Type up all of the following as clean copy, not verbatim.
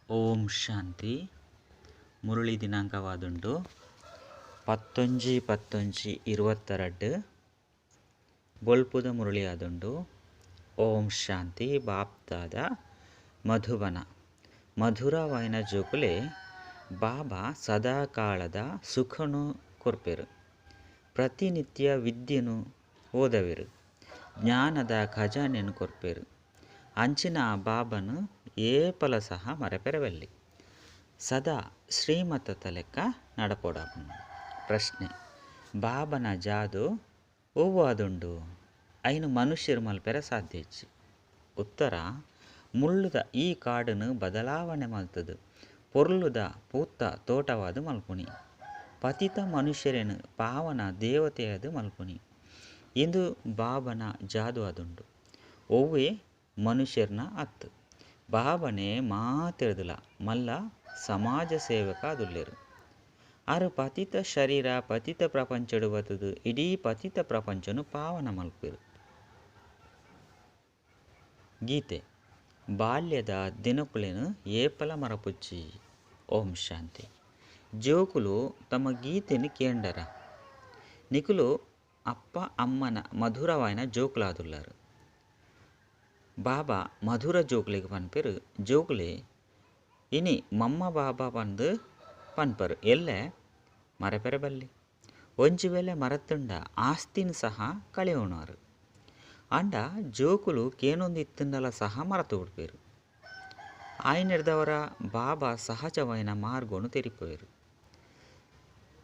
ಓಂ ಶಾಂತಿ. ಮುರಳಿ ದಿನಾಂಕವಾದುಂಡು 11-11-22. ಬೊಲ್ಪುದ ಮುರಳಿ ಆದುಂಡು. ಓಂ ಶಾಂತಿ. ಬಾಪ್ದಾದ ಮಧುಬನ ಮಧುರವಾಯಿನ ಜೋಕುಲೆ ಬಾಬಾ ಸದಾಕಾಳದ ಸುಖನು ಕೊರ್ಪೆರು, ಪ್ರತಿನಿತ್ಯ ವಿದ್ಯೆನು ಓದವೆರು, ಜ್ಞಾನದ ಖಜಾನೆನು ಕೊರ್ಪೆರು. ಅಂಚಿನ ಬಾಬನು ಏಪಲ ಸಹ ಮರೆಪೆರವಲ್ಲಿ ಸದಾ ಶ್ರೀಮತದ ಲೆಕ್ಕ ನಡಪೋಡಾಪುನು. ಪ್ರಶ್ನೆ: ಬಾಬನ ಜಾದು ಒವ್ವಾದುಂಡು? ಐನು ಮನುಷ್ಯರು ಮಲ್ಪೆರ ಸಾಧ್ಯ ಇಜ್ಜಿ. ಉತ್ತರ: ಮುಳ್ಳುದ ಈ ಕಾಡನ್ನು ಬದಲಾವಣೆ ಮಲ್ತದು ಪೊರ್ಲುದ ಪೂತ ತೋಟವಾದ ಮಲ್ಪುನಿ, ಪತಿತ ಮನುಷ್ಯರೇನು ಪಾವನ ದೇವತೆಯಾದ ಮಲ್ಪುನಿ ಇಂದು ಬಾಬನ ಜಾದು ಆದುಂಡು. ಒವ್ವೆ ಮನುಷ್ಯರ್ನ ಅತ್ತು. ಬಾಬನೆ ಮಾತೆರ್ದಲ ಮಲ್ಲ ಸಮಾಜ ಸೇವಕ ಆದುಲ್ಲೇರು. ಆರು ಪತಿತ ಶರೀರ ಪತಿತ ಪ್ರಪಂಚಡು ಬತ್ತದು ಇಡೀ ಪತಿತ ಪ್ರಪಂಚನು ಪಾವನ ಮಲ್ಪೇರು. ಗೀತೆ: ಬಾಲ್ಯದ ದಿನಕುಲೆನು ಏಪಲ ಮರಪುಚ್ಚಿ. ಓಂ ಶಾಂತಿ. ಜೋಕುಲು ತಮ್ಮ ಗೀತೆನು ಕೇಂಡರ ನಿಕುಲು ಅಪ್ಪ ಅಮ್ಮನ ಮಧುರವಾಯಿನ ಜೋಕುಲಾದುಲ್ಲಾರು. ಬಾಬಾ ಮಧುರ ಜೋಕುಲೆಗ್ ಪನ್ಪೆರು ಜೋಕುಲೆ ಇನಿ ಮಮ್ಮ ಬಾಬಾ ಪಂದು ಪನ್ಪರು ಎಲ್ಲೆ ಮರೆಪೆರೆ ಬಲ್ಲಿ. ಒಂಜಿ ವೇಳೆ ಮರತುಂಡ ಆಸ್ತಿನ ಸಹ ಕಳೆಯೋಣಾರು. ಅಂಡ ಜೋಕುಲು ಕೇನೊಂದು ಇತ್ತುಂಡಲ ಸಹ ಮರತು ಬಿಡ್ಪೇರು. ಆಯ್ನೆರ್ದವರ ಬಾಬಾ ಸಹಜವಾಯಿನ ಮಾರ್ಗೋನು ತೆರಿಪೋಯರು.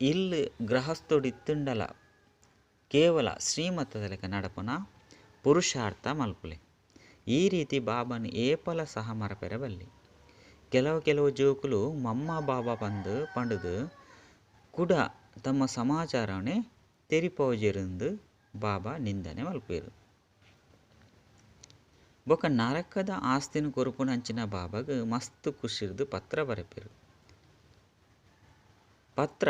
ಇಲ್ಲು ಗೃಹಸ್ಥೋಡು ಇತ್ತುಂಡಲ ಕೇವಲ ಶ್ರೀಮತದ ಲೆಕ್ಕ ನಡಪುನ ಪುರುಷಾರ್ಥ ಮಲ್ಪುಲೆ. ಈ ರೀತಿ ಬಾಬನ ಏಪಲ ಸಹ ಮರಪೆರೆ ಬಲ್ಲಿ. ಕೆಲವು ಕೆಲವು ಜೋಕುಲು ಮಮ್ಮ ಬಾಬಾ ಪಂದು ಪಂಡುದು ಕೂಡ ತಮ್ಮ ಸಮಾಚಾರವನ್ನೇ ತೆರಿಪೋಜೆರೆಂದು ಬಾಬಾ ನಿಂದನೆ ಮಲ್ಪೇರು. ಬೊಕ ನರಕದ ಆಸ್ತಿನ ಕೊರುಪುನಂಚಿನ ಬಾಬಾಗ ಮಸ್ತ್ ಖುಷಿರ್ದು ಪತ್ರ ಬರೆಪೇರು. ಪತ್ರ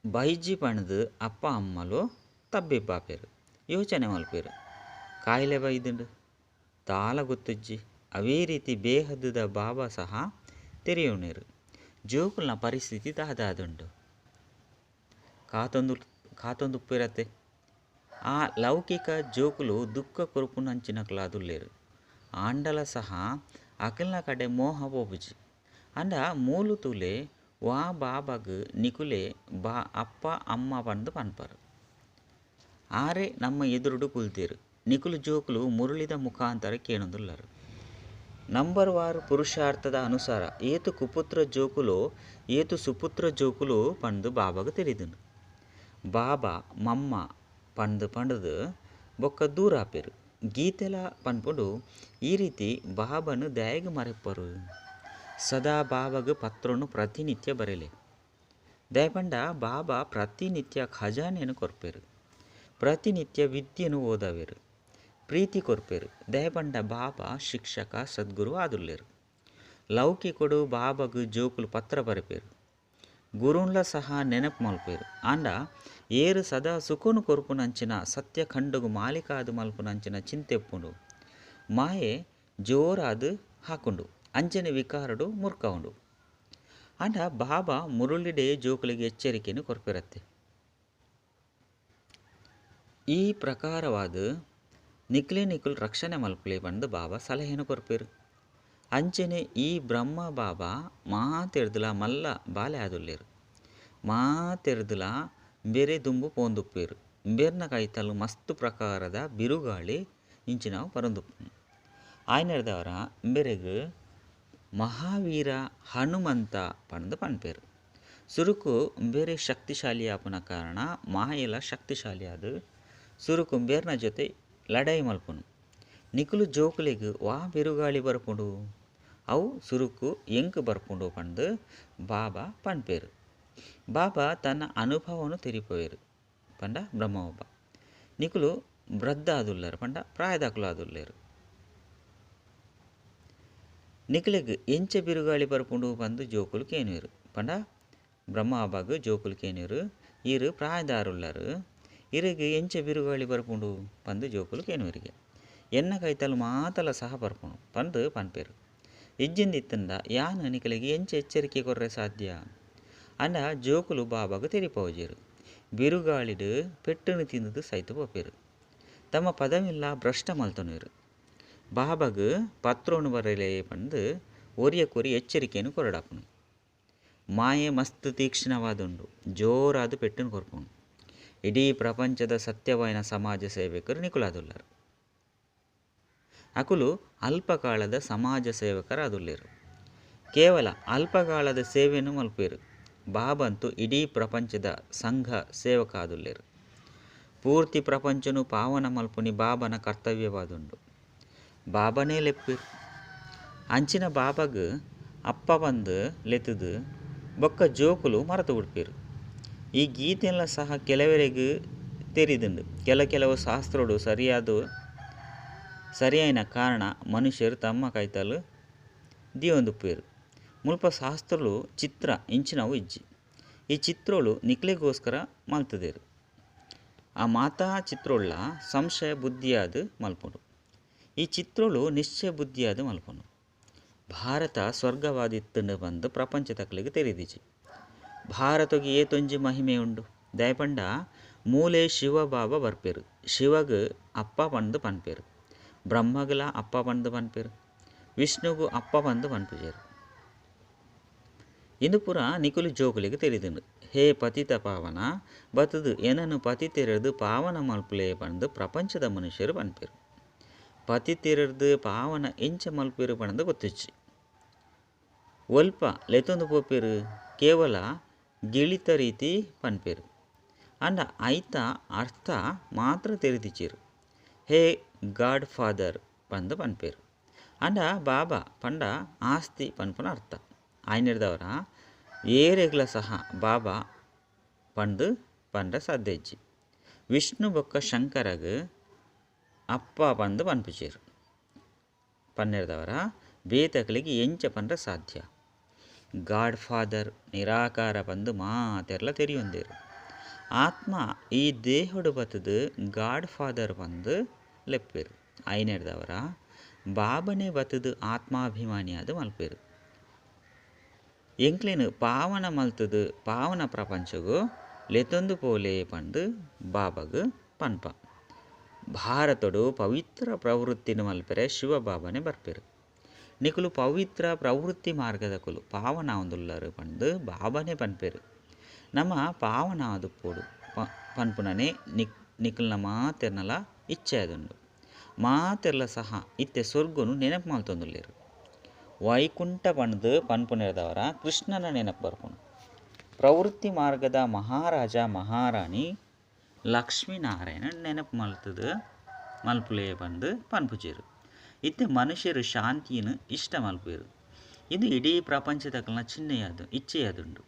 ಬೈಜಿ ಪಂಡ್ದು ಅಪ್ಪ ಅಮ್ಮಲು ತಬ್ಬಿಬ್ಬಾಪೇರು, ಯೋಚನೆ ಮಲ್ಪೇರು. ಕಾಯಿಲೆ ಬೈದುಂಡು ತಾಲ ಗೊತ್ತುಜ್ಜಿ. ಅವೇ ರೀತಿ ಬೇಹದ್ದುದ ಬಾಬಾ ಸಹ ತೆರೆಯೋಣೇರು. ಜೋಕುಲ್ನ ಪರಿಸ್ಥಿತಿ ದಾದಾದುಂಡು ಕಾತೊಂದು ಕಾತೊಂದುಪ್ಪಿರತ್ತೆ. ಆ ಲೌಕಿಕ ಜೋಕುಲು ದುಃಖ ಕೊರುಪುನಂಚಿನಕುಲಾದುಲ್ಲೇರು. ಆಂಡಲ ಸಹ ಅಕಲ್ನ ಕಡೆ ಮೋಹ ಪೋಪುಜಿ. ಅಂಡ ಮೂಲು ತೂಲೆ ವಾ ಬಾಬಾಗ್ ನಿಕುಲೆ ಬಾ ಅಪ್ಪ ಅಮ್ಮ ಪಂದು ಪನ್ಪರು. ಆರೆ ನಮ್ಮ ಎದುರುಡು ಕುಲ್ತೇರು. ನಿಕುಲು ಜೋಕುಲು ಮುರುಳಿದ ಮುಖಾಂತರ ಕೇಣೊಂದುಲ್ಲರು. ನಂಬರ್ ವಾರ್ ಪುರುಷಾರ್ಥದ ಅನುಸಾರ ಏತು ಕುಪುತ್ರ ಜೋಕುಲು ಏತು ಸುಪುತ್ರ ಜೋಕುಲು ಪಂದು ಬಾಬಾಗ್ ತೆರಿದುಂಡು. ಬಾಬಾ ಮಮ್ಮ ಪಂದು ಪಂಡುದು ಬೊಕ್ಕ ದೂರಾಪೇರು. ಗೀತೆಲ ಪನ್ಪುಂಡು ಈ ರೀತಿ ಬಾಬನು ದಾಯಗ ಮರೆಪರು. ಸದಾ ಬಾಬಾಗ್ ಪತ್ರನು ಪ್ರತಿನಿತ್ಯ ಬರೆಲೆ. ದಯಪಂಡ ಬಾಬಾ ಪ್ರತಿನಿತ್ಯ ಖಜಾನೆಯನ್ನು ಕೊರ್ಪೇರು, ಪ್ರತಿನಿತ್ಯ ವಿದ್ಯೆನು ಓದವೇರು, ಪ್ರೀತಿ ಕೊರ್ಪೇರು. ದಯಪಂಡ ಬಾಬಾ ಶಿಕ್ಷಕ ಸದ್ಗುರು ಆದುಲ್ಲೇರು. ಲೌಕಿಕೊಡು ಬಾಬಾಗ್ ಜೋಕುಲು ಪತ್ರ ಬರೆಪೇರು, ಗುರುನ್ಲ ಸಹ ನೆನಪು ಮಲ್ಪೇರು. ಆಂಡ ಏರು ಸದಾ ಸುಖನು ಕೊರ್ಪುನಂಚಿನ ಸತ್ಯ ಖಂಡಗು ಮಾಲಿಕಾದು ಮಲ್ಪುನಂಚಿನ ಚಿಂತೆಪ್ಪುಂಡು. ಮಾಯೆ ಜೋರಾದು ಹಾಕುಂಡು, ಅಂಚನೆ ವಿಕಾರಡು ಮುರ್ಕವುಂಡು. ಆಂಡ ಬಾಬಾ ಮುರುಳಿಡೆ ಜೋಕುಲಿಗೆ ಎಚ್ಚರಿಕೆಯನ್ನು ಕೊರ್ಪಿರತ್ತೆ. ಈ ಪ್ರಕಾರವಾದ ನಿಕ್ಲೆ ನಿಕುಲ್ ರಕ್ಷಣೆ ಮಲ್ಪುಲೆ ಪಂದು ಬಾಬಾ ಸಲಹೆಯನ್ನು ಕೊರ್ಪೇರು. ಅಂಚನೆ ಈ ಬ್ರಹ್ಮ ಬಾಬಾ ಮಾತೆರ್ದಲ ಮಲ್ಲ ಬಾಲೆ ಆದುಲ್ಲೇರು. ಮಾತೆರ್ದಲ ಬೇರೆ ದುಂಬು ಪೋಂದುಪ್ಪೇರು. ಬೇರ್ನ ಕೈತಲು ಮಸ್ತು ಪ್ರಕಾರದ ಬಿರುಗಾಳಿ ಇಂಚಿನವು ಪರಂದುಪ್ಪು. ಆಯ್ನೆರ್ದವರ ಬೇರೆಗ್ ಮಹಾವೀರ ಹನುಮಂತ ಪಂದು ಪನ್ಪೇರು. ಸುರುಕು ಬೇರೆ ಶಕ್ತಿಶಾಲಿ ಆಪುನ ಕಾರಣ ಮಾಯೆಲ ಶಕ್ತಿಶಾಲಿ ಆದು ಸುರುಕು ಬೇರ್ನ ಜೊತೆ ಲಡಾಯಿ ಮಲ್ಪುನು. ನಿಕುಲು ಜೋಕುಲೆಗ್ ವಾ ಬಿರುಗಾಳಿ ಬರ್ಪುಂಡು ಅವು ಸುರುಕು ಎಂಕ್ ಬರ್ಪುಂಡು ಪಂದು ಬಾಬಾ ಪನ್ಪೇರು. ಬಾಬಾ ತನ್ನ ಅನುಭವನು ತೆರಿಪೋಯರು ಪಂಡ ಬ್ರಹ್ಮ ಬಾಬಾ. ನಿಕುಲು ವೃದ್ಧ ಆದುಲ್ಲೇರು ಪಂಡ ಪ್ರಾಯದಾಕುಲು ಆದುಲ್ಲೇರು. ನಿಕುಲೆಗ್ ಎಂಚ ಬಿರುಗಾಳಿ ಬರ್ಪುಂಡು ಪಂದು ಜೋಕುಲು ಕೇನುವೆರು. ಪಂಡ ಬ್ರಹ್ಮ ಬಾಬಾಗ್ ಜೋಕುಲು ಕೇನುವೆರು, ಈರು ಪ್ರಾಯದಾರುಲ್ಲರು, ಇರೆಗ್ ಎಂಚ ಬಿರುಗಾಳಿ ಬರ್ಪುಂಡು ಪಂದು ಜೋಕುಲು ಕೇನುವೆರಿಗೆ. ಎನ್ನ ಕೈತಲು ಮಾತಲ ಸಹ ಬರ್ಪುಂಡು ಪಂದು ಪನ್ಪೇರು. ಇಜ್ಜಿಂದಿತ್ತಂಡ ಯಾನ್ ನಿಕಲೆಗ್ ಎಂಚ ಎಚ್ಚರಿಕೆ ಕೊರ್ರೆ ಸಾಧ್ಯ? ಆಂಡ ಜೋಕುಲು ಬಾಬಾಗ್ ತೆರಿಪಾವುಜೆರ್. ಬಿರುಗಾಳಿಡ್ ಪೆಟ್ಟುನು ತಿಂದುದು ಸೈತ್ ಪೋಪೆರ್. ತಮ್ಮ ಪದವಿನ್ಲಾ ಭ್ರಷ್ಟ ಮಲ್ತೊನುವೆರ್. ಬಾಬಾಗ್ ಪತ್ರೊನು ಬರೆಲೆ ಪಂದ್ ಒರಿಯಕ್ಕೊರಿ ಎಚ್ಚರಿಕೆನ್ ಕೊರೊಡಾಪುಂಡು. ಮಾಯೆ ಮಸ್ತ್ ತೀಕ್ಷ್ಣವಾದುಂಡು, ಜೋರಾದ್ ಪೆಟ್ಟುನು ಕೊರ್ಪುಂಡು. ಇಡೀ ಪ್ರಪಂಚದ ಸತ್ಯವಾಯಿನ ಸಮಾಜ ಸೇವಕರು ನಿಕುಲಾದುಲ್ಲರ್. ಅಕುಲು ಅಲ್ಪಕಾಲದ ಸಮಾಜ ಸೇವಕರಾದುಲ್ಲೆರ್. ಕೇವಲ ಅಲ್ಪಕಾಲದ ಸೇವೆನ್ ಮಲ್ಪುವೆರ್. ಬಾಬಂತು ಇಡೀ ಪ್ರಪಂಚದ ಸಂಘ ಸೇವಕ ಆದುಲ್ಲೆರ್. ಪೂರ್ತಿ ಪ್ರಪಂಚನು ಪಾವನ ಮಲ್ಪುನಿ ಬಾಬನ ಕರ್ತವ್ಯವಾದುಂಡು. ಬಾಬನೇ ಲೆಪ್ಪುವೆರ್. ಅಂಚಿನ ಬಾಬಾಗ್ ಅಪ್ಪ ಪಂದ್ ಲೆತ್ತುದು ಬೊಕ್ಕ ಜೋಕುಲು ಮರತು ಬುಡ್ಪೆರ್. ಈ ಗೀತೆನ್ಲ ಸಹ ಕೆಲವರೆಗ್ ತೆರಿದುಂಡು. ಕೆಲ ಕೆಲವು ಶಾಸ್ತ್ರೊಡು ಸರಿಯಾಯಿನ ಕಾರಣ ಮನುಷ್ಯರು ತಮ್ಮ ಕೈತಲ್ ದಿಯೊಂದುಪ್ಪುವೆರ್. ಮುಲ್ಪ ಶಾಸ್ತ್ರಲು ಚಿತ್ರ ಇಂಚಿನವು ಇಜ್ಜಿ. ಈ ಚಿತ್ರೊಲು ನಿಕ್ಲೆಗೋಸ್ಕರ ಮಲ್ತುದೆರ್. ಆ ಮಾತಾ ಚಿತ್ರೊಲ್ಲ ಸಂಶಯ ಬುದ್ಧಿಯಾದ್ ಮಲ್ಪುಂಡು. ಈ ಚಿತ್ರೊಲು ನಿಶ್ಚಯ ಬುದ್ಧಿಯಾದ್ ಮಲ್ಪುಂಡು. ಭಾರತ ಸ್ವರ್ಗವಾದಿತ್ತುಂಡು ಪಂದ್ ಪ್ರಪಂಚ ತಕ್ಲೆಗ್ ತೆರಿದಿಜಿ. ಭಾರತಗ್ ಏತೊಂಜಿ ಮಹಿಮೆ ಉಂಡು. ದಯಪಂಡ ಮೂಲೆ ಶಿವ ಬಾಬಾ ಬರ್ಪೆರ್. ಶಿವಗ್ ಅಪ್ಪ ಪಂದ್ ಪನ್ಪೆರ್. ಬ್ರಹ್ಮಗ್ಲ ಅಪ್ಪ ಪಂದ್ ಪನ್ಪೆರ್. ವಿಷ್ಣುಗು ಅಪ್ಪ ಪಂದ್ ಪನ್ಪುಜೆರ್. ಇಂದು ಪೂರ ನಿಕುಲು ಜೋಕುಲೆಗ್ ತೆರಿದುಂಡು. ಹೇ ಪತಿತ ಪಾವನ ಬತ್ತುದು ಎನನು ಪತಿತೆರೆರ್ದ್ ಪಾವನ ಮಲ್ಪುಲೆ ಪಂದ್ ಪ್ರಪಂಚದ ಮನುಷ್ಯರು ಪನ್ಪೆರ್. ಪತಿತೆರೆರ್ದ್ ಪಾವನ ಎಂಚ ಮಲ್ಪುವೆರ್ ಪಂದ್ ಗೊತ್ತಿಜ್ಜಿ. ಒಲ್ಪ ಲೆತೊಂದು ಪೋಪೆರ್ ಕೇವಲ ಗಿಳಿತ ರೀತಿ ಪನ್ಪೆರ್. ಆಂಡ ಐತ ಅರ್ಥ ಮಾತ್ರ ತೆರಿದಿಜೆರ್. ಹೇ ಗಾಡ್ ಫಾದರ್ ಪಂದ್ ಪನ್ಪೆರ್. ಆಂಡ ಬಾಬಾ ಪಂಡ ಆಸ್ತಿ ಪನ್ಪುನ ಅರ್ಥ. ಆಯ್ನೆರ್ದವರ ಏರೆಗ್ಲ ಸಹ ಬಾಬಾ ಪಂದ್ ಪಂಡ ಸಾಧ್ಯ ಇಜ್ಜಿ. ವಿಷ್ಣು ಬೊಕ್ಕ ಶಂಕರಗ್ ಅಪ್ಪ ಪಂದ್ ಪನ್ಪುಜೆರ್. ಪನ್ನೆರ್ದವರ ಬೇತಕ್ಲೆಗ್ ಎಂಚ ಪಂಡ ಸಾಧ್ಯ. ಗಾಡ್ ಫಾದರ್ ನಿರಾಕಾರ ಪಂದ್ ಮಾತೆರ್ಲ ತೆರಿಯೊಂದೆರ್. ಆತ್ಮ ಈ ದೇಹೊಡು ಬತ್ತುದು ಗಾಡ್ ಫಾದರ್ ಪಂದ್ ಲೆಪ್ಪುವೆರ್. ಆಯ್ನೆರ್ದವರ ಬಾಬನೇ ಬತ್ತುದು ಆತ್ಮಾಭಿಮಾನಿಯಾದ್ ಮಲ್ಪುವೆರ್. ಎಂಕ್ಲೆನ್ ಪಾವನ ಮಲ್ತುದು ಪಾವನ ಪ್ರಪಂಚಗು ಲೆತೊಂದು ಪೋಲೆ ಪಂದ್ ಬಾಬಾಗ್ ಪನ್ಪ. ಭಾರತೊಡು ಪವಿತ್ರ ಪ್ರವೃತ್ತಿನ ಮಲ್ಪೆರೆ ಶಿವ ಬಾಬಾನೇ ಬರ್ಪೆರ್. ನಿಕುಲು ಪವಿತ್ರ ಪ್ರವೃತ್ತಿ ಮಾರ್ಗದಕುಲು ಪಾವನ ಆವೊಂದುಲ್ಲರ್ ಪಂದ್ ಬಾಬಾನೇ ಪನ್ಪೆರ್. ನಮ ಪಾವನ ಆದುಪ್ಪೊಡು ಪನ್ಪುನನೇ ನಿಕುಲ್ನ ಮಾತೆರ್ನಲ ಇಚ್ಛೆ ಆದುಂಡು. ಮಾತೆರ್ಲ ಸಹ ಇತ್ತೆ ಸ್ವರ್ಗನು ನೆನಪು ಮಲ್ತೊಂದುಲ್ಲೆರ್. ವೈಕುಂಠ ಪಂದ್ ಪನ್ಪುನೆರ್ದವರ ಕೃಷ್ಣನ ನೆನಪು ಬರ್ಪುಂಡು. ಪ್ರವೃತ್ತಿ ಮಾರ್ಗದ ಮಹಾರಾಜ ಮಹಾರಾಣಿ ಲಕ್ಷ್ಮೀನಾರಾಯಣ ನೆನಪು ಮಲ್ತುದು ಮಲ್ಪುಲೆ ಪಂದ್ ಪನ್ಪುಜೆರ್. ಇತ್ತೆ ಮನುಷ್ಯರು ಶಾಂತಿಯನ್ನು ಇಷ್ಟ ಮಲ್ಪುವೆರ್. ಇದು ಇಡೀ ಪ್ರಪಂಚದಕಲ್ನ ಚಿಹ್ನೆಯಾದ ಇಚ್ಛೆಯಾದುಂಡು.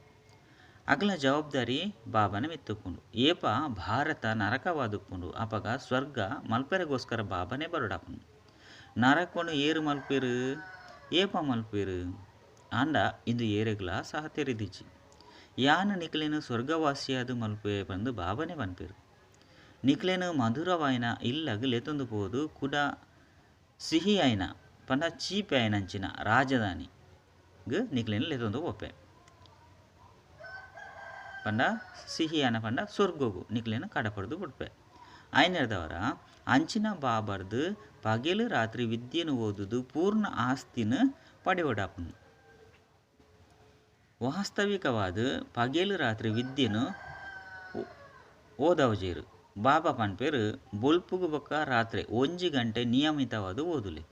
ಅಗಲ ಜವಾಬ್ದಾರಿ ಬಾಬಾನ ಮಿತ್ತುಪ್ಪುಂಡು. ಏಪ ಭಾರತ ನರಕವಾದುಪ್ಪುಂಡು ಅಪಗ ಸ್ವರ್ಗ ಮಲ್ಪೆರೆಗೋಸ್ಕರ ಬಾಬಾನೇ ಬರೊಡಾಪುಂಡು. ನರಕನು ಏರು ಮಲ್ಪುವೆರ್ ಏಪ ಮಲ್ಪುವೆರ್ ಆಂಡ ಇಂದು ಏರೆಗ್ಲ ಸಹ ತೆರಿದಿಜ್ಜಿ. ಯಾನ್ ನಿಕ್ಲೆನ್ ಸ್ವರ್ಗವಾಸಿಯಾದ್ ಮಲ್ಪುವೆ ಪಂದ್ ಬಾಬಾನೇ ಪನ್ಪೆರ್. ನಿಕ್ಲೆನ್ ಮಧುರವಾಯಿನ ಇಲ್ಲಗ್ ಲೆತೊಂದು ಪೋದು ಕುಡ ಸಿಹಿ ಆಯಿನ ಪಂಡ ಚೀಪೆ ಆಯಿನಂಚಿನ ರಾಜಧಾನಿ ಗ್ ನಿಕ್ಲೆನ್ ಲೆತೊಂದು ಪೋಪೆ. ಪಂಡ ಸಿಹಿ ಆಯಿನ ಪಂಡ ಸ್ವರ್ಗಗು ನಿಕ್ಲೆನ್ ಕಡಪುಡ್ದು ಬುಡ್ಪೆ. ಆಯ್ನೆರ್ದವರ ಅಂಚಿನ ಬಾಬರ್ದ್ ಪಗೆಲು ರಾತ್ರಿ ವಿದ್ಯೆನ್ ಓದುದು ಪೂರ್ಣ ಆಸ್ತಿನ ಪಡೆಯೊಡಾಪುಂಡು. ವಾಸ್ತವಿಕವಾದ್ ಪಗೆಲು ರಾತ್ರಿ ವಿದ್ಯೆನ್ ಓದವಜೆರ್. ಬಾಬಾ ಪನ್ಪೆರ್ ಬೊಲ್ಪುಗು ಬೊಕ್ಕ ರಾತ್ರೆ 1 ಗಂಟೆ ನಿಯಮಿತವಾದ್ ಓದುಲೆ.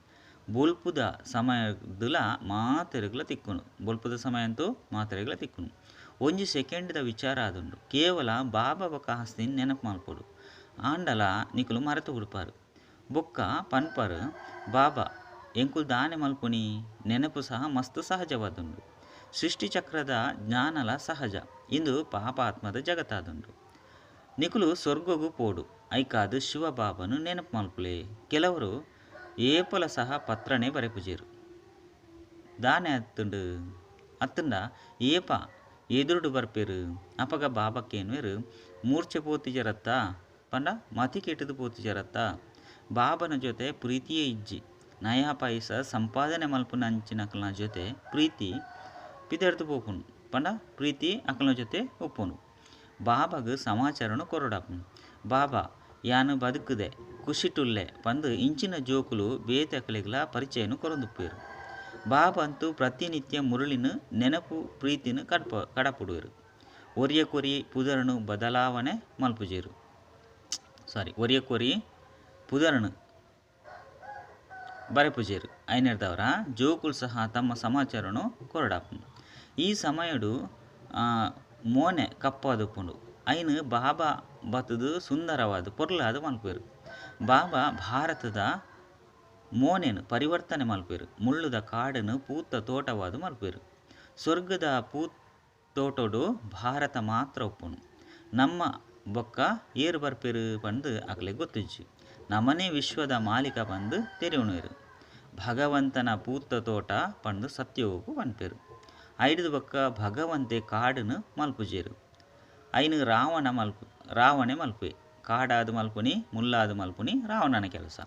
ಬೊಲ್ಪುದ ಸಮಯದುಲ ಮಾತೆರೆಗ್ಲ ತಿಕ್ಕುಂಡು. ಬೊಲ್ಪುದ ಸಮಯ ಅಂತೂ ಮಾತೆರೆಗ್ಲ ತಿಕ್ಕುಂಡು. 1 ಸೆಕೆಂಡ್ದ ವಿಚಾರ ಆದುಂಡು. ಕೇವಲ ಬಾಬಾ ಬೊಕ್ಕ ಆಸ್ತಿನ್ ನೆನಪು ಮಲ್ಪೊಡು. ಆಂಡಲ ನಿಕುಲು ಮರೆತು ಬುಡ್ಪಾರು. ಬೊಕ್ಕ ಪನ್ಪರು ಬಾಬಾ ಎಂಕುಲು ದಾನೆ ಮಲ್ಪುನಿ ನೆನಪು ಸಹ ಮಸ್ತ್ ಸಹಜವಾದುಂಡು. ಸೃಷ್ಟಿಚಕ್ರದ ಜ್ಞಾನಲ ಸಹಜ. ಇಂದು ಪಾಪಾತ್ಮದ ಜಗತ್ತಾದುಂಡು. ನಿಕುಲು ಸ್ವರ್ಗಗು ಪೋಡು ಐಕಾದ್ ಶಿವ ಬಾಬಾನು ನೆನಪು ಮಲ್ಪುಲೆ. ಕೆಲವರು ಏಪಲ ಸಹ ಪತ್ರನೇ ಬರೆಪುಜೆರ್. ದಾನೆ ಅತ್ತುಂಡು ಅತ್ತುಂಡ ಏಪ ಎದುರುಡು ಬರ್ಪೆರ್ ಅಪಗ ಬಾಬಾ ಕೇನ್ವೆರ್ ಮೂರ್ಛೆ ಪೋತಿಜರತ್ತ ಪಂಡ ಮತಿ ಕೆಟ್ಟುದು ಪೋತಿಜರತ್ತ ಬಾಬನ ಜೊತೆ ಪ್ರೀತಿಯೇ ಇಜ್ಜಿ. ನಯಾ ಪೈಸ ಸಂಪಾದನೆ ಮಲ್ಪುನಂಚಿನಕಲ್ನ ಜೊತೆ ಪ್ರೀತಿ ಪಿದರ್ದು ಪೋಪುಂಡು ಪಂಡ ಪ್ರೀತಿ ಅಕಲ್ನ ಜೊತೆ ಉಪ್ಪುಂಡು. ಬಾಬಾಗ್ ಸಮಾಚಾರನು ಕೊರಡಾಪುಂಡು. ಬಾಬಾ ಯಾನು ಬದುಕುದೆ ಖುಷಿಟುಲ್ಲೆ ಪಂದು ಇಂಚಿನ ಜೋಕುಲು ಬೇತೆ ಅಕಲೆಗ್ಲ ಪರಿಚಯನು ಕೊರೊಂದುಪ್ಪುವೆರು. ಬಾಬಾ ಅಂತೂ ಪ್ರತಿನಿತ್ಯ ಮುರುಳಿನ ನೆನಪು ಪ್ರೀತಿನ ಕಡಪುಡುವೆರು. ಒರಿಯಕೊರಿ ಪುದರನು ಬದಲಾವಣೆ ಮಲ್ಪುಜೆರು. ಸಾರಿ, ಒರಿಯಕೊರಿ ಪುದರನು ಬರೆಪುಜೆರು. ಐನೆರ್ದವರ ಜೋಕುಲು ಸಹ ತಮ್ಮ ಸಮಾಚಾರನು ಕೊರಡಾಪುಂಡು. ಈ ಸಮಯಡು ಮೋನೆ ಕಪ್ಪಾದುಪ್ಪುಂಡು. ಐನು ಬಾಬಾ ಬತ್ತದು ಸುಂದರವಾದ ಪೊರ್ಲಾದ ಮಲ್ಪುವೆರು. ಬಾಬಾ ಭಾರತದ ಮೋನೆನು ಪರಿವರ್ತನೆ ಮಲ್ಪುವೆರು. ಮುಳ್ಳುದ ಕಾಡನ್ನು ಪೂತ ತೋಟವಾದ ಮಲ್ಪುವೆರು. ಸ್ವರ್ಗದ ಪೂ ತೋಟೋಡು ಭಾರತ ಮಾತ್ರ ಉಪ್ಪುಂಡು. ನಮ್ಮ ಬೊಕ್ಕ ಏರು ಬರ್ಪೆರು ಪಂದು ಅಕಲೆ ಗೊತ್ತುಜ್ಜಿ. ನಮನೇ ವಿಶ್ವದ ಮಾಲೀಕ ಪಂದು ತೆರಿಯುಣುವೆರು. ಭಗವಂತನ ಪೂತ ತೋಟ ಪಂದು ಸತ್ಯವು ಪನ್ಪೆರು. ಐದು ಬೊಕ್ಕ ಭಗವಂತೆ ಕಾಡನ್ನು ಮಲ್ಪುಜೆರು. ಐನು ರಾವಣೆ ಮಲ್ಪುವೆ. ಕಾಡಾದ ಮಲ್ಪುನಿ ಮುಲ್ಲಾದ ಮಲ್ಪುನಿ ರಾವಣನ ಕೆಲಸ.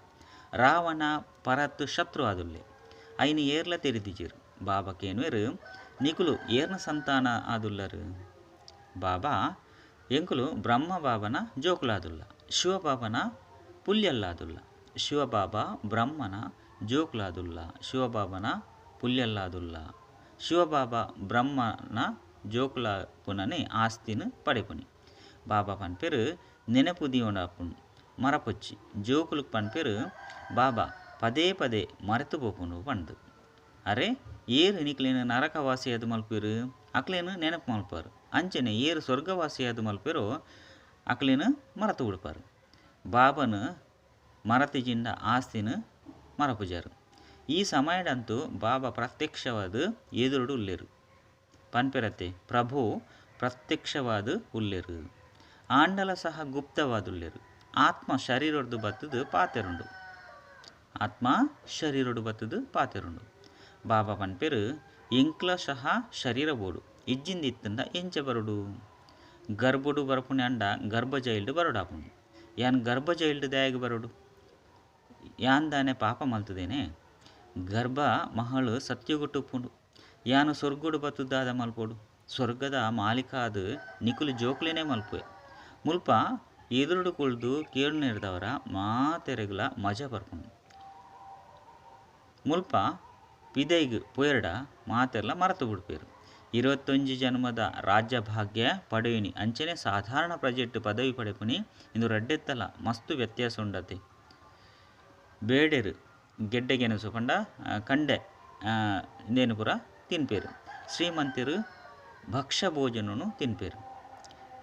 ರಾವಣ ಪರತ್ತು ಶತ್ರು ಆದುಲ್ಲೆ. ಐನು ಏರ್ಲ ತೆರಿದಿಜೆರು. ಬಾಬಾ ಕೇನ್ವೆರು, ನಿಕುಲು ಏರ್ನ ಸಂತಾನ ಆದುಲ್ಲರು? ಬಾಬಾ ಎಂಕುಲು ಬ್ರಹ್ಮ ಬಾಬನ ಜೋಕುಲಾದುಲ್ಲ, ಶಿವಬಾಬನ ಪುಲ್ಯಲ್ಲಾದುಲ್ಲ. ಶಿವಬಾಬಾ ಬ್ರಹ್ಮನ ಜೋಕುಲಾದುಲ್ಲ, ಶಿವಬಾಬನ ಪುಲ್ಯಲ್ಲಾದುಲ್ಲ. ಶಿವಬಾಬಾ ಬ್ರಹ್ಮನ ಜೋಕುಲ ಪುನನೆ ಆಸ್ತಿನ ಪಡೆಪುನಿ. ಬಾಬಾ ಪನ್ಪೆರು ನೆನಪು ದೀವೊಂಡಾಪುಂಡು ಮರಪೊಚ್ಚಿ. ಜೋಕುಲು ಪನ್ಪೆರು ಬಾಬಾ ಪದೇ ಪದೇ ಮರೆತು ಪೋಪುಂಡು ಪಂದು. ಅರೆ ಏರು ನಿಕ್ಲೇನು ನರಕವಾಸಿಯಾದ ಮಲ್ಪೆರು ಅಕ್ಲೇನು ನೆನಪು ಮಲ್ಪಾರು. ಅಂಚನೆ ಏರು ಸ್ವರ್ಗವಾಸಿಯಾದ ಮಲ್ಪೆರು ಅಕ್ಲೇನು ಮರತು ಬಿಡ್ಪಾರು. ಬಾಬನು ಮರತಿಜಿಂದ ಆಸ್ತಿನ ಮರಪುಜಾರು. ಈ ಸಮಯದಂತೂ ಬಾಬಾ ಪ್ರತ್ಯಕ್ಷವಾದ ಎದುರುಡು ಉಲ್ಲೇರು. ಪನ್ಪೆರತೆ ಪ್ರಭು ಪ್ರತ್ಯಕ್ಷವಾದ ಉಲ್ಲೇರು. ಆಂಡಲ ಸಹ ಗುಪ್ತವಾದುಲ್ಲೇರು. ಆತ್ಮ ಶರೀರೊಡ್ದು ಬತ್ತದು ಪಾತೆರುಂಡು. ಆತ್ಮ ಶರೀರೊಡು ಬತ್ತದು ಪಾತೆರುಂಡು. ಬಾಬಾ ಪನ್ಪೆರು ಎಂಕ್ಲ ಸಹ ಶರೀರ ಬೋಡು. ಇಜ್ಜಿಂದಿತ್ತಂಡ ಎಂಚ ಬರುಡು? ಗರ್ಭಡು ಬರಪುಣೆ ಅಂಡ ಗರ್ಭ ಜೈಲ್ಡು ಬರೋಡಾಪುಂಡು. ಯಾನ್ ಗರ್ಭ ಜೈಲ್ಡು ದಾಯಗ ಬರೋಡು? ಯಾನ್ ದಾನೆ ಪಾಪ ಮಲ್ತದೇನೆ? ಗರ್ಭ ಮಹಳು ಸತ್ಯಗುಟ್ಟುಪ್ಪುಂಡು. ಯಾನು ಸ್ವರ್ಗಡು ಬತ್ತುದಾದ ಮಲ್ಪೋಡು. ಸ್ವರ್ಗದ ಮಾಲೀಕಾದ ನಿಕುಲು ಜೋಕ್ಲೇನೆ ಮಲ್ಪುವೆ. ಮುಲ್ಪ ಎದುರುಡು ಕುಳ್ದು ಕೇಳುನೇರ್ದವರ ಮಾತೆರೆಗ್ಲ ಮಜ ಬರ್ಪುಂಡು. ಮುಲ್ಪ ಪಿದೈಗ್ ಪೋಯರ್ಡ ಮಾತೆರ್ಲ ಮರತು ಬಿಡ್ಪೇರು. 21 ಜನ್ಮದ ರಾಜ್ಯ ಭಾಗ್ಯ ಪಡೆಯುನಿ ಅಂಚನೆ ಸಾಧಾರಣ ಪ್ರಜೆಟ್ಟು ಪದವಿ ಪಡೆಪುನಿ ಇಂದು ರಡ್ಡೆತ್ತಲ ಮಸ್ತು ವ್ಯತ್ಯಾಸ ಉಂಡತೆ. ಬೇಡೆರು ಗೆಡ್ಡೆಗೆನಸು ಪಂಡ ಕಂಡೆ ಇಂದೇನು ಪೂರ ತಿನ್ಪೇರು. ಶ್ರೀಮಂತರು ಭಕ್ಷ್ಯ ಭೋಜನನು ತಿನ್ಪೇರು.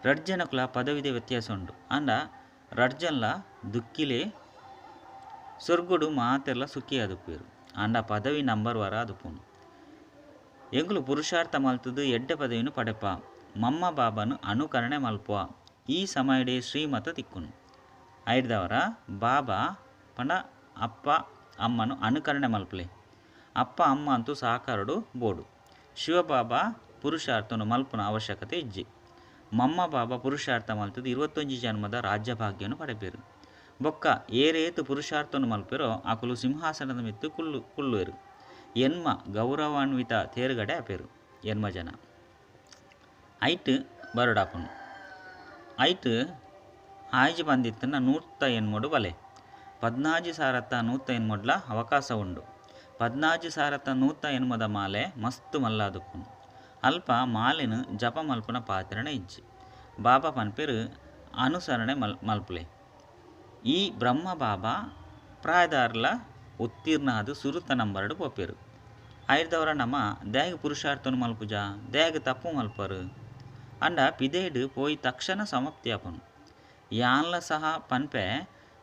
ರಡ್ಜನಕುಲ ಪದವಿದ ವ್ಯತ್ಯಾಸ ಉಂಡು. ಅಂಡ ರಡ್ಜನ್ಲ ದುಕ್ಕಿಲೆ ಸ್ವರ್ಗಡು ಮಾತೆರ್ಲ ಸುಖಿ ಆದುಪ್ಪೇರು. ಅಂಡ ಪದವಿ ನಂಬರ್ ವಾರ ಆದುಪ್ಪುಂಡು. ಎಂಕುಲು ಪುರುಷಾರ್ಥ ಮಲ್ತದು ಎಡ್ಡೆ ಪದವಿನು ಪಡೆಪ. ಮಮ್ಮ ಬಾಬನು ಅನುಕರಣೆ ಮಲ್ಪುವ. ಈ ಸಮಯಡೆ ಶ್ರೀಮತ ತಿಕ್ಕುನು. ಐರ್ದವರ ಬಾಬಾ ಪಂಡ ಅಪ್ಪ ಅಮ್ಮನು ಅನುಕರಣೆ ಮಲ್ಪಲೆ. ಅಪ್ಪ ಅಮ್ಮ ಅಂತೂ ಸಾಕಾರಡು ಬೋಡು. ಶಿವಬಾಬಾ ಪುರುಷಾರ್ಥನು ಮಲ್ಪುನ ಅವಶ್ಯಕತೆ ಇಜ್ಜಿ. ಮಮ್ಮ ಬಾಬಾ ಪುರುಷಾರ್ಥ ಮಲ್ತದು 21 ಜನ್ಮದ ರಾಜ್ಯಭಾಗ್ಯನು ಪಡೆಪೇರು. ಬೊಕ್ಕ ಏರೇತು ಪುರುಷಾರ್ಥನು ಮಲ್ಪೆರೋ ಅಕುಲು ಸಿಂಹಾಸನದ ಮಿತ್ತು ಕುಳ್ಳುವೆರು. ಎನ್ಮ ಗೌರವಾನ್ವಿತ ತೇರುಗಡೆ ಆಪೇರು ಎನ್ಮ ಜನ. ಐಟ್ ಬರೋಡಾಪುಂಡು. ಐಟ್ ಆಯ್ಜಿ ಬಂದಿತ್ತನ್ನ 108 ಬಲೆ. 14 ಸಾರತ್ತ 108 ಅವಕಾಶ ಉಂಡು. 14 ಸಾರತ್ತ 108 ಮಾಲೆ ಮಸ್ತು ಮಲ್ಲಾದುಪ್ಪುಂಡು. ಅಲ್ಪ ಮಾಲೆನು ಜಪ ಮಲ್ಪುನ ಪಾತ್ರಣ ಇಜ್ಜಿ. ಬಾಬಾ ಪನ್ಪೆರು ಅನುಸರಣೆ ಮಲ್ಪುಲೆ. ಈ ಬ್ರಹ್ಮ ಬಾಬಾ ಪ್ರಾಯದಾರ್ಲ ಉತ್ತೀರ್ಣ ಅದು ಸುರುತ ನಂಬರ್ಡು ಪೋಪೆರು. ಐರ್ದವರ ನಮ ದ್ಯಾಗ ಪುರುಷಾರ್ಥನು ಮಲ್ಪುಜ, ದ್ಯಾಗ ತಪ್ಪು ಮಲ್ಪರು. ಅಂಡ ಪಿದೇಡು ಪೋಯಿ ತಕ್ಷಣ ಸಮಾಪ್ತಿ ಆಪುಂಡು. ಯಾನ್ಲ ಸಹ ಪನ್ಪೆ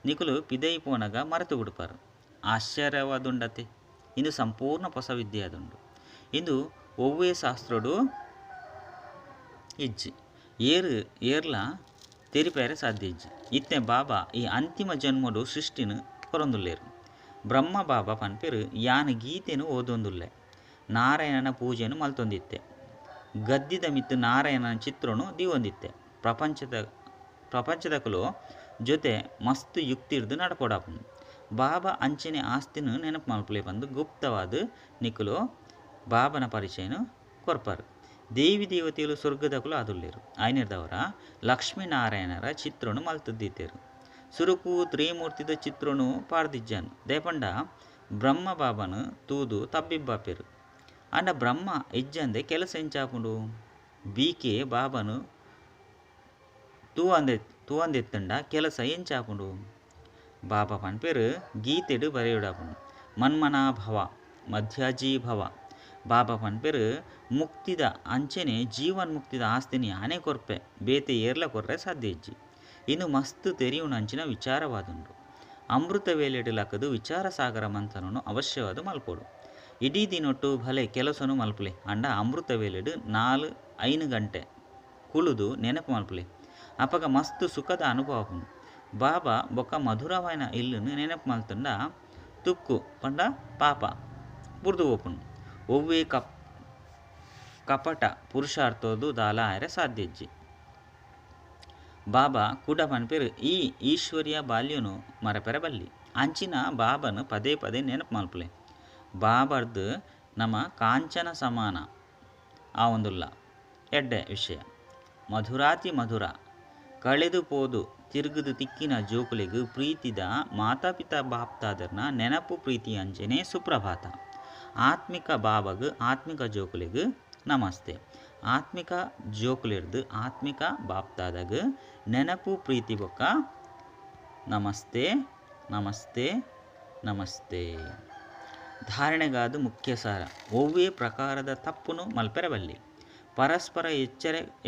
ನಿಕುಲು ಪಿದೈ ಪೋನಗ ಮರೆತು ಬಿಡ್ಪಾರು. ಆಶ್ಚರ್ಯವಾದುಂಡತೆ. ಇಂದು ಸಂಪೂರ್ಣ ಹೊಸ ವಿದ್ಯೆ ಅದುಂಡು. ಇಂದು ಒವ್ವೇ ಶಾಸ್ತ್ರಡು ಇಜ್ಜಿ. ಏರ್ಲ ತೆರಿಪೇರೆ ಸಾಧ್ಯ ಇಜ್ಜಿ. ಇತ್ತೆ ಬಾಬಾ ಈ ಅಂತಿಮ ಜನ್ಮಡು ಸೃಷ್ಟಿನ ಕೊರೊಂದುಲ್ಲೇರು. ಬ್ರಹ್ಮ ಬಾಬಾ ಪನ್ಪೆರು ಯಾನ್ ಗೀತೆನು ಓದೊಂದುಲ್ಲೆ. ನಾರಾಯಣನ ಪೂಜೆನು ಮಲ್ತೊಂದಿತ್ತೆ. ಗದ್ದಿದ ಮಿತ್ತು ನಾರಾಯಣನ ಚಿತ್ರನು ದೀವೊಂದಿತ್ತೆ. ಪ್ರಪಂಚದಕುಲು ಜೊತೆ ಮಸ್ತ್ ಯುಕ್ತಿರ್ದು ನಡಪೊಡಾಪುಂಡು. ಬಾಬಾ ಅಂಚನೆ ಆಸ್ತಿನ್ ನೆನಪು ಮಲ್ಪುಲೆ ಪಂದ್ ಗುಪ್ತವಾದ್ ನಿಕುಲು ಬಾಬನ ಪರಿಚಯನ್ ಕೊರ್ಪರ್. ದೇವಿ ದೇವತೆಲು ಸ್ವರ್ಗದಕುಲು ಆದುಲ್ಲೆರ್. ಆಯ್ನೆರ್ದವರ ಲಕ್ಷ್ಮೀನಾರಾಯಣರ ಚಿತ್ರೊನು ಮಲ್ತ್ ದೀತೆರ್. ಸುರುಕು ತ್ರಿಮೂರ್ತಿದ ಚಿತ್ರೊನು ಪಾಡ್ದಿಜ್ಜಾನ್. ದಾಯೆ ಪಂಡ ಬ್ರಹ್ಮ ಬಾಬಾನ ತೂದು ತಬ್ಬಿಬ್ಬಾಪೆರ್. ಆಂಡ ಬ್ರಹ್ಮ ಇಜ್ಜಂದೆ ಕೆಲಸ ಎಂಚಾಪುಂಡು? ಬಿ.ಕೆ ಬಾಬಾನು ತೂವಂದೆತ್ತುಂಡ ಕೆಲಸ ಎಂಚಾಪುಂಡು? ಬಾಬಾ ಪನ್ಪೆರ್ ಗೀತೆಡ್ ಬರೆಯೊಡಾಪುಂಡು. ಮನ್ಮನಾಭವ ಮಧ್ಯಾಜೀಭವ. ಬಾಬಾ ಪನ್ಪೆರ್ ಮುಕ್ತಿದ ಅಂಚನೆ ಜೀವನ್ಮುಕ್ತಿದ ಆಸ್ತಿನ್ ಯಾನೇ ಕೊರ್ಪೆ, ಬೇತೆ ಏರ್ಲ ಕೊರ್ರೆ ಸಾಧ್ಯ ಇಜ್ಜಿ. ಇಂದು ಮಸ್ತ್ ತೆರಿಯುನಂಚಿನ ವಿಚಾರವಾದುಂಡು. ಅಮೃತ ವೇಳೆಡ್ ಲಕದು ವಿಚಾರ ಸಾಗರ ಮಂಥನನು ಅವಶ್ಯವಾದ್ ಮಲ್ಪೊಡು. ಇಡೀ ದಿನೊಟ್ಟು ಭಲೆ ಕೆಲಸನು ಮಲ್ಪುಲೆ, ಆಂಡ ಅಮೃತ ವೇಳೆಡ್ 4-5 ಗಂಟೆ ಕುಳುದು ನೆನಪು ಮಲ್ಪುಲೆ. ಅಪಗ ಮಸ್ತ್ ಸುಖದ ಅನುಭವ ಆಪುಂಡು. ಬಾಬಾ ಬೊಕ್ಕ ಮಧುರವಾಯಿನ ಇಲ್ಲುನು ನೆನಪು ಮಲ್ತುಂಡ ತುಕ್ಕು ಪಂಡ ಪಾಪ ಬುರ್ದು ಪೋಪುಂಡು. ಒವ್ವೇ ಕಪಟ ಪುರುಷಾರ್ಥೋದು ದಾಲ ಆಯೆರೆ ಸಾಧ್ಯ ಇಜ್ಜಿ. ಬಾಬಾ ಕುಡ ಪನ್ಪೆರ್ ಈ ಈಶ್ವರ್ಯ ಬಾಲ್ಯನು ಮರಪೆರೆ ಬಲ್ಲಿ. ಅಂಚಿನ ಬಾಬಾನು ಪದೇ ಪದೇ ನೆನಪು ಮಲ್ಪುಲೆ. ಬಾಬರ್ದು ನಮ ಕಾಂಚನ ಸಮಾನ ಆವೊಂದುಲ್ಲ. ಎಡ್ಡೆ ವಿಷಯ. ಮಧುರಾತಿ ಮಧುರ ಕಳೆದು ಪೋದು ತಿರುಗುದು ತಿಕ್ಕಿನ ಜೋಕುಲೆಗ್ ಪ್ರೀತಿದ ಮಾತಾಪಿತಾ ಬಾಪ್ತಾದರ್ನ ನೆನಪು ಪ್ರೀತಿ ಅಂಚನೆ ಸುಪ್ರಭಾತ. ಆತ್ಮಿಕ ಬಾಬಾಗ್ ಆತ್ಮಿಕ ಜೋಕುಲೆಗ್ ನಮಸ್ತೆ. ಆತ್ಮಿಕ ಜೋಕುಲೆರ್ದು ಆತ್ಮಿಕ ಬಾಪ್ತಾದಗ್ ನೆನಪು ಪ್ರೀತಿ ಬೊಕ್ಕ ನಮಸ್ತೆ ನಮಸ್ತೆ ನಮಸ್ತೆ. ಧಾರಣೆಗಾದ ಮುಖ್ಯ ಸಾರ. ಒವ್ವೇ ಪ್ರಕಾರದ ತಪ್ಪುನು ಮಲ್ಪೆರೆ ಬಲ್ಲಿ. ಪರಸ್ಪರ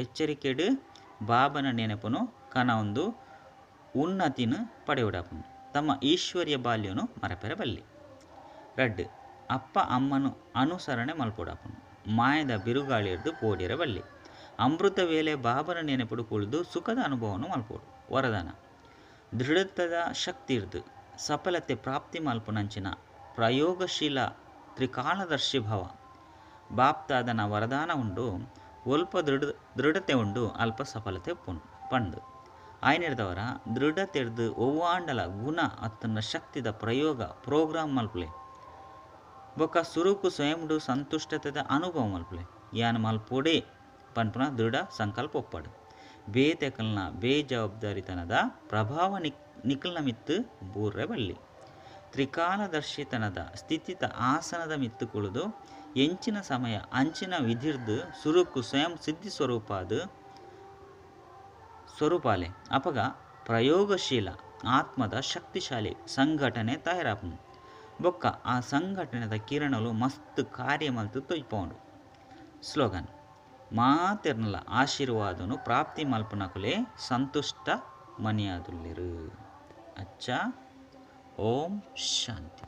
ಎಚ್ಚರಿಕೆಡ್ ಬಾಬನ ನೆನಪುನು ಕನವೊಂದು ಉನ್ನತಿನ ಪಡೆಯೊಡಾಪುಂಡು. ತಮ್ಮ ಈಶ್ವರ್ಯ ಬಾಲ್ಯನು ಮರಪೆರೆ ಬಲ್ಲಿ. ರಡ್ಡ್ ಅಪ್ಪ ಅಮ್ಮನು ಅನುಸರಣೆ ಮಲ್ಪೊಡಾಪುಂಡು. ಮಾಯದ ಬಿರುಗಾಳಿರ್ದು ಪೋಡಿಯರೆ ಬಲ್ಲಿ. ಅಮೃತ ವೇಳೆ ಬಾಬನ ನೆನಪುಡು ಕುಳಿದು ಸುಖದ ಅನುಭವನು ಮಲ್ಪೊಡು. ವರದಾನ. ದೃಢತೆದ ಶಕ್ತಿರ್ದು ಸಫಲತೆ ಪ್ರಾಪ್ತಿ ಮಲ್ಪುನಂಚಿನ ಪ್ರಯೋಗಶೀಲ ತ್ರಿಕಾಲದರ್ಶಿ ಭವ. ಬಾಪ್ತಾದನ ವರದಾನ ಉಂಡು. ಒಲ್ಪ ದೃಢತೆ ಉಂಡು ಅಲ್ಪ ಸಫಲತೆ ಉಪ್ಪುಂಡು ಪಂಡು. ಆಯ್ನೆರ್ದವರ ದೃಢತೆರ್ದು ಒವ್ವಾಂಡಲ ಗುಣ ಅತ್ತನ ಶಕ್ತಿದ ಪ್ರಯೋಗ ಪ್ರೋಗ್ರಾಮ್ ಮಲ್ಪುಲೆ. ಬೊಕ್ಕ ಸುರುಕು ಸ್ವಯಂಡು ಸಂತುಷ್ಟತೆದ ಅನುಭವ ಮಲ್ಪುಲೆ. ಯಾನ್ ಮಲ್ಪೊಡೆ ಪನ್ಪುನ ದೃಢ ಸಂಕಲ್ಪ ಒಪ್ಪಡು. ಬೇತೆಕಲ್ನ ಬೇಜವಾಬ್ದಾರಿತನದ ಪ್ರಭಾವ ನಿಕಲ್ನ ಮಿತ್ತು ಬೂರ್ರೆ ಬಲ್ಲಿ. ತ್ರಿಕಾಲದರ್ಶಿತನದ ಸ್ಥಿತಿತ ಆಸನದ ಮಿತ್ತು ಕುಳಿದು ಎಂಚಿನ ಸಮಯ ಅಂಚಿನ ವಿಧಿರ್ದು ಸುರುಕು ಸ್ವಯಂ ಸಿದ್ಧಿ ಸ್ವರೂಪಾದ ಸ್ವರೂಪಾಲೆ. ಅಪಗ ಪ್ರಯೋಗಶೀಲ ಆತ್ಮದ ಶಕ್ತಿಶಾಲಿ ಸಂಘಟನೆ ತಯಾರಾಪುಂಡು. ಬೊಕ್ಕ ಆ ಸಂಘಟನೆದ ಕಿರಣಲು ಮಸ್ತ್ ಕಾರ್ಯ ಮಲ್ತು ತೊಯ್ಪೌಂಡು. ಸ್ಲೋಗನ್. ಮಾತೆರ್ನಲ ಆಶೀರ್ವಾದನು ಪ್ರಾಪ್ತಿ ಮಲ್ಪುನಕುಲೆ ಸಂತುಷ್ಟ ಮನಿಯಾದುಲ್ಲೆರು. ಅಚ್ಚಾ. ಓಂ ಶಾಂತಿ.